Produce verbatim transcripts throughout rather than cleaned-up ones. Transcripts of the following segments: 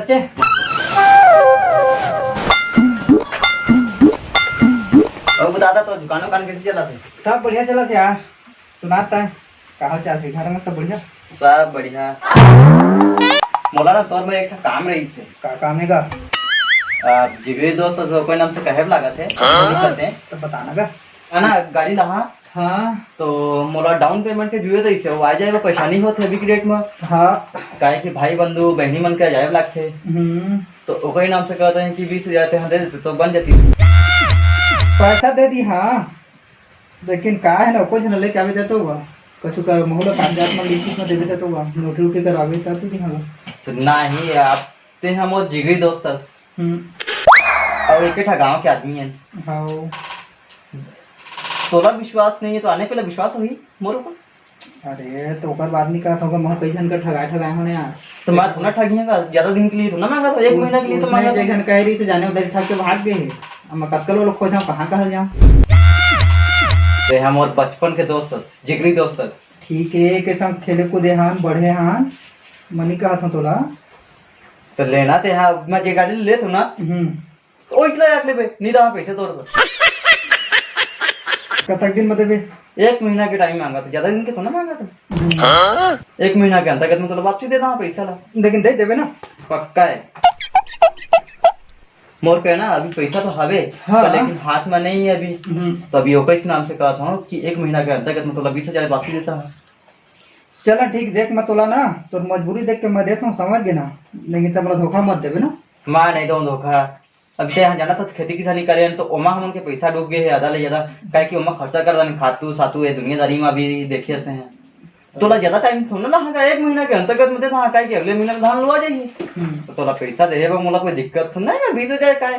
बच्चे। अउ दादा, तो दुकान उकान कैसे चलत हे? सब बढ़िया चलत हे यार। सुनात हे, का हाल चाल हे? घर में सब बढ़िया? सब बढ़िया। मोला ना तोर में एक ठा काम रहिस हे। का काम हे गा? आ, जिगरी दोस्त अस, कोई नाम से कहे लागत हे। हाँ? दिक्कत हे। तो बताना गा। है ना, गाड़ी ला, हाँ? हाँ। तो मोला down payment के जुए रहिस हे, वो आ जाए, वो परेशानी होत हे अभी के date में। हाँ। काहे कि भाई बंधु बहनी मन के आ जाए लागथे। हम्म। तो ओकरे नाम से कहत हे कि बीस हजार तेहा दे देते तो बन जाती। पैसा दे दी, हाँ। लेकिन का हे ना, कोई झन लेके आवे देते हुआ। कछु का मोहला कागजात में लिखित में देवे देते हुआ। नोटरी उटरी करवावे देते तो दी हाँ। तो नहीं, आप ते हम वो जिगरी दोस्त अस। हम्म। अउ एके ठा गांव के आदमी हन। हाँ। तोला विश्वास नहीं हे तो आने पहले विश्वास होही मोर ऊपर। अरे, तो ओकर बात नहीं कहत हों, महूं कई झन का ठगाए, ठगाए हों यार। तो मैं थोड़ा ठगिया का, ज्यादा दिन के लिए तो ना मांगा था, एक महीना के लिए तो उसने मांगा था। एक झन कहे रहिस हे जाने उधारी ठग के भाग गे हे। अब मैं कतका लोग खोजां, कहाँ, कहाँ जाऊँ? ते हम और बचपन के दोस्त हस, जिगरी दोस्त हस। ठीक हे, के संग खेले कूदे हन, बढ़े हन, मैं नहीं कहत हों तोला। तो लेना ते हाँ, मैं जे गाड़ी लेत हों ना, हम्म। ओइसला आग लेबे, नी दहा पैसा तोर तो। कतक दिन में देबे? एक महीना के time मांगा तो, ज्यादा दिन के तो ना मांगा तो। हम्म। एक महीना के अंतर्गत में तोला वापसी दे दहा पैसा ला। लेकिन दे देबे ना? पक्का हे। मोर पे ना अभी पैसा तो हवे, हाँ। पर लेकिन हाथ में नहीं हे अभी। हम्म। तो अभी ओकर नाम से कहत हों कि एक महीना के अंतर्गत में तोला बीस हजार वापसी देता हूँ। चला ठीक, देख मैं तोला ना, तोर मजबूरी देख के मैं देत हों, समझ गे ना, लेकिन तब मोला धोखा मत देबे ना। मैं नहीं दूँ धोखा। अभी ते यहाँ जाना था खेती किसानी करे हन, तो ओमा हमन के पैसा डूब गे हे आधा ले ज्यादा, काहे कि ओमा खर्चा कर दन खातू सातू, ये दुनियादारी में अभी देखे हस ते। तोला ज्यादा time थोड़ा ना लगा, एक महीना के अंतर्गत में देत हों, काहे कि अगले महीना में धान लुआ जाही। हम्म। तो तोला पैसा देहे बर मोला कोई दिक्कत तो नहीं ना, बीस हजार का हे।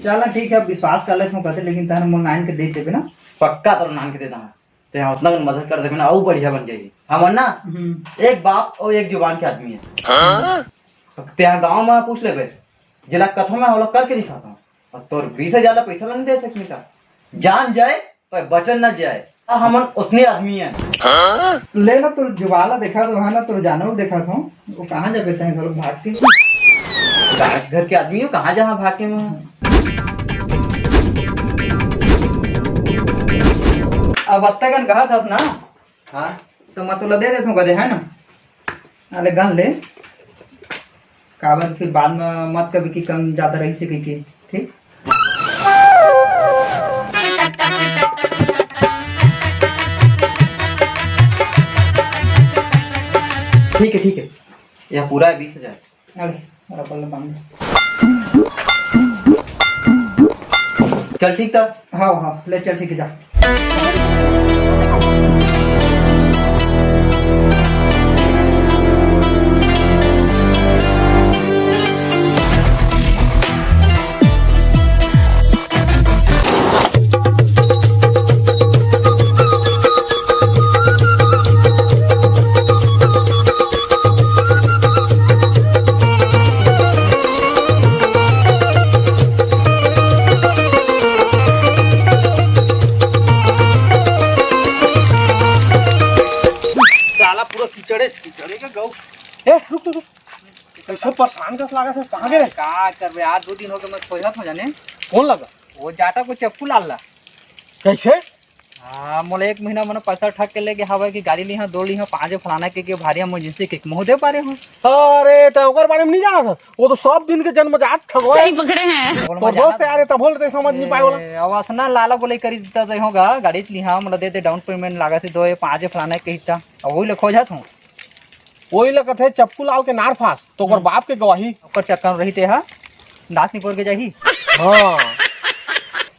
चला ठीक हे, अब विश्वास कर लेत हों कहते, लेकिन तहन मोला नान के दे देबे ना। पक्का तोला नान के दे दहा। ते यहाँ उतना कन मदद कर देबे ना, अउ बढ़िया बन जाही। हमन ना हम्म। एक बाप अउ एक जुबान के आदमी हन। हाँ? ते यहाँ गाँव में पूछ लेबे, जेला कथों मैं ओला करके दिखाता हूँ। अउ तोर बीस हजार ला पैसा ला नहीं दे सकिन का? जान जाए, पर बचन न जाए। आ, हमन ओसने आदमी हन। हाँ? ले ना, तोर जुबान ला देखा तो है ना, तोर जानवर देखा तो। वो कहाँ जाबे तैं घलो भाग के? गाँव घर के आदमी हो, कहाँ जहाँ भाग के मैं? अब अत्ता कन कहत हस ना, हाँ। तो मैं तोला दे देत हों कदे, है ना? अरे गन ले, काबर फिर बाद में मत कभी कि कम ज्यादा रहिस हे कहिके, ठीक? ठीक हे, ठीक हे, यह पूरा हे बीस हजार। अरे, अरे, पल्ले बांध। चल ठीक था। हाँ, हाँ, ले चल, ठीक हे, जा। साला पूरा कीचड़े, कीचड़े के गऊ। ए, रुक, रुक, रुक। कैसे परेशान कस लागत हे, कहाँ गे? का करबे यार, दो दिन हो गे मैं खोजत हों जाने। कौन लगा? वो जाटा को चप्पू लाल ला। कैसे? हाँ, मोला एक महीना मन पैसा ठग के लेगे हवय कि गाड़ी लिहा, दो लिहा, पाँच फलाना के, के भारी emergency के, महूं दे पारे हों। अरे, तैं ओकर बारे में नहीं जानत हस? वो तो सब दिन के जन्मजात ठगवा हे। सही पकड़े हैं। बोल, तो मैं दोस्त जानत यार, तब बोल, तैं समझ नहीं पाए वाला। ए, अब असना लाला बोले करी देता तो होगा, गाड़ी लिहा, मोला दे दे, down payment लागत हे, दो ये पाँच फलाना के हिस्सा, अब वही ले खोजत हों। वही ला कथे चप्पू लाल के नार फास, तो ओकर हम्म। बाप के गवाही। ओकर चक्कर में रही ते हा, नाच निपोर के जाही। हाँ।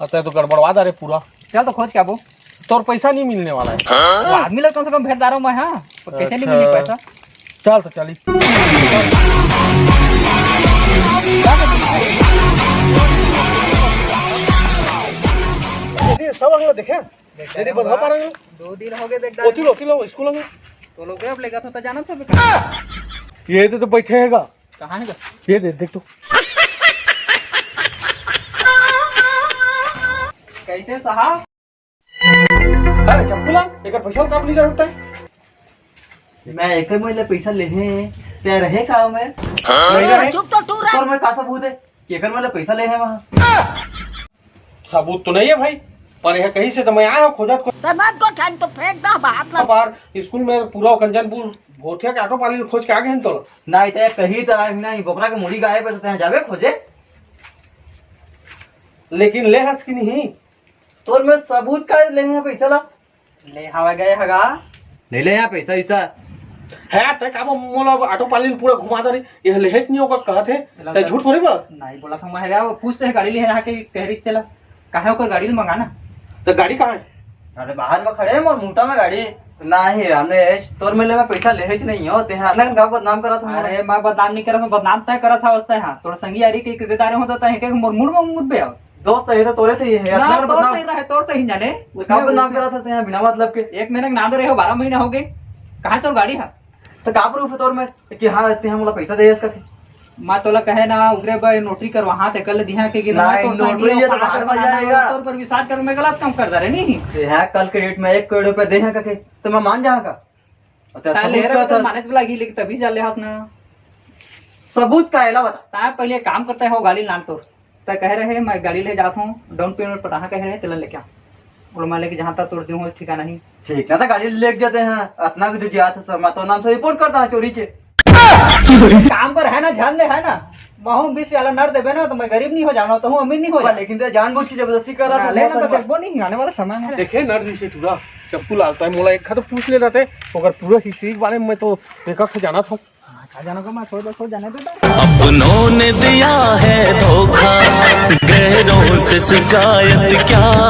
अतः तो गड़बड़वा दारे पूरा। चल तो खोज के आबो। तोर पैसा नहीं मिलने वाला है। वो आदमी ला कम से कम भेंट दारो मैं, हाँ। तो कैसे नहीं अच्छा। मिली पैसा? चल तो चली। ये सब अगला देखे? यदि बंधवा पा रहे हो। दो दिन हो गए, देख ओती लो, ओती लो, स्कूल में। तो लोग अब लेगा तो, तो जाना था बेटा। ये तो, तो बैठे हैगा। कहाँ हैगा? ये दे, देख तो। कैसे साहब? अरे चप्पू ला, एक पैसा का नहीं करता है। मैं एक महीने पैसा ले हैं, तेरा रहे का मैं? नहीं रहे। चुप तो तू रह। तोर में का सबूत है? केकर मेर ले पैसा ले हे वहाँ? सबूत तो नहीं है भाई, पर यह कहीं से तो मैं आया हूँ खोजत को। तो मत को टाइम तो फेंक दा बाहर ला। बाहर स्कूल में पूरा कंचनपुर भोथिया के ऑटो पाली खोज के आ गए हैं तो। नहीं तो कहीं तो आए नहीं, बोकरा के मुड़ी गायब है तो तैं जाबे खोजे। लेकिन ले हस कि नहीं? तोर में सबूत का ले हे पैसा ला? ले हवा गए हगा। नहीं ले यहाँ पैसा वैसा। है, तय का मोला अब ऑटो पाली पूरा घुमा दे रही, यह लेहेच नहीं होगा कहत है। चला तय तो। झूठ थोड़ी बोलत। नहीं बोला था मैं, है वो पूछते हैं गाड़ी ले यहाँ के कह रही तेला, कहाँ है ओकर गाड़ी ले मंगाना। तो गाड़ी कहाँ है? अरे बाहर में खड़े हैं मोर मुंहटा में गाड़ी। नहीं रामेश, तोर मेर ले मैं पैसा लेहेच नहीं हो, ते हाँ अलग का बदनाम करा था मोर। अरे मैं बदनाम नहीं करा था, बदनाम तय करा था उससे। हाँ तोर संगी यारी के किरदार होता तय के मोर मुड़ में मुद बे आओ। दोस्त है तो तोरे से ही है, ना, इतना तोर बदनाम। सही रहे, तोर सही जाने। उसका बदनाम करा था से यहाँ बिना मतलब के। एक महीने के नाम रहे हो, बारह महीना हो गए। कहाँ तोर गाड़ी है? तो का प्रूफ है तोर में कि हाँ, ते हाँ मोला पैसा दे इसका के? मैं तोला कहे ना, उगरे भाई नोटरी करवा, हाथ एकल दिहा के कि ना, मैं तो नोटरी संगी ये तो हूँ, बाहर में बना जाएगा। तोर पर विश्वास कर, मैं गलत काम कर रहे नहीं। ते हाँ कल के डेट में एक करोड़ रुपए दे हाँ कके, तो मैं मान जाऊंगा। और तेरा ताले सबूत रहे का तो था? माने तो लगी, लेकिन तभी जा ले हाथ ना। सबूत का है, ला बता। ता पहले काम करता है, हो गाड़ी लान तो। ता कह रहे, "मैं गाड़ी ले जाता हूँ, डाउन पेमेंट पर रहा," कह रहे, "तेला लेके आ।" बोलो, "मैं लेके जहाँ तक तोड़ दूँ, ठिकाना नहीं।" ठीक ना, तो गाड़ी लेके जाते हैं, इतना भी जो जिया था सब, मैं तो नाम से रिपोर्ट करता है चोरी के। काम पर है ना, ध्यान दे, है ना, महूँ बीस वाला नर देबे ना, तो मैं गरीब नहीं हो जाना, तो हूँ अमीर नहीं हो जाना। लेकिन तो जानबूझ के जबरदस्ती कर रहा ना, था, लेना मौसम तो में। देखबो नहीं, आने वाला समय है। देखे, नर जैसे टूरा, जब तू लालता है, मोला एक हाथ पूछ ले रहते, ओकर पूरा हिस्ट्री के बारे में मैं तो देखा था, जाना था। हाँ, का जाना को मैं छोड़ दे, छोड़ जाने दे। अपनों ने दिया है धोखा, गैरों से शिकायत क्या।